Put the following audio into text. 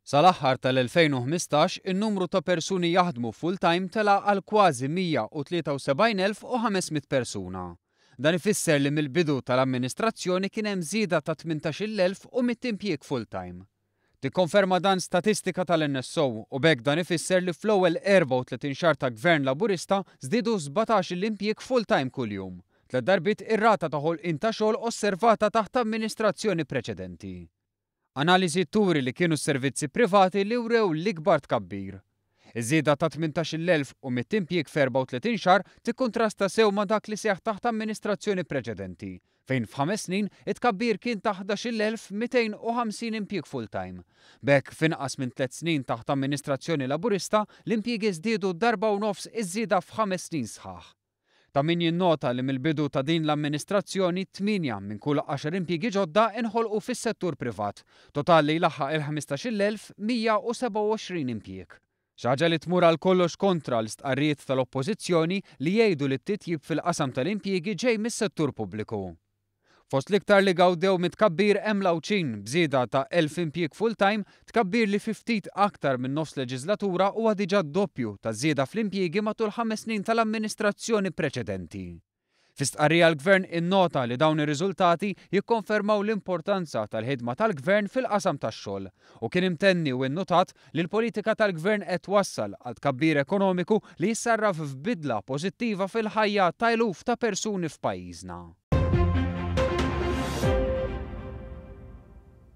Sal-aħħar tal-2015, in-numru ta' persuni jaħdmu full-time tela' għal kważi 173,500 persuna. Dan ifisser li mill-bidu tal-amministrazzjoni kien hemm żieda ta' 18,100 impjieg full-time. Tikkonferma dan statistika tal-NSO u b'hekk dan ifisser li fl-ewwel 34 xahar ta' Gvern Laburista żdiedu 17-il impjieg full-time kuljum, tliet darbiet ir-rata ta' ħolqien ta' xogħol osservata taħt amministrazzjoni preċedenti. Analiżi turi li kienu s-servizzi privati li wrew l-ikbar tkabbir. Iż-żieda ta' 18,100 impjieg f'34 xahar tikkuntrasta sew ma' dak li seħħ taħt amministrazzjoni preċedenti, fejn f'ħames snin it-tkabbir kien ta' 11,250 impjieg full-time. B'hekk, f'inqas minn tliet snin taħt amministrazzjoni Laburista, l-impjiegi żdiedu darba u nofs iż-żieda f'ħames snin sħaħ. Ta' min jinnota li mill-bidu ta' din l-amministrazzjoni, tmienja minn kull għaxar impjiegi ġodda inħolqu fis-settur privat, total li jlaħħaq il-15,127 impjieg. Xi ħaġa li tmur għal kollox kontra l-istqarrijiet tal-Oppożizzjoni li jgħidu li t-titjib fil-qasam tal-impjiegi ġej mis-settur pubbliku. Fost l-iktar li gawdew mit-tkabbir hemm l-Għawdxin, b'żieda ta' 1,000 impjieg full-time, tkabbir li fi ftit aktar minn nofs leġiżlatura huwa diġà d-doppju taż-żieda fl-impjiegi matul ħames snin tal-amministrazzjoni preċedenti. Fi stqarrija l-Gvern innota li dawn ir-riżultati jikkonfermaw l-importanza tal-ħidma tal-Gvern fil-qasam tax-xogħol u kien imtenni u innutat li l-politika tal-Gvern qed twassal għal tkabbir ekonomiku li jissarraf f'bidla pożittiva fil-ħajja ta' eluf ta' persuni f'pajjiżna.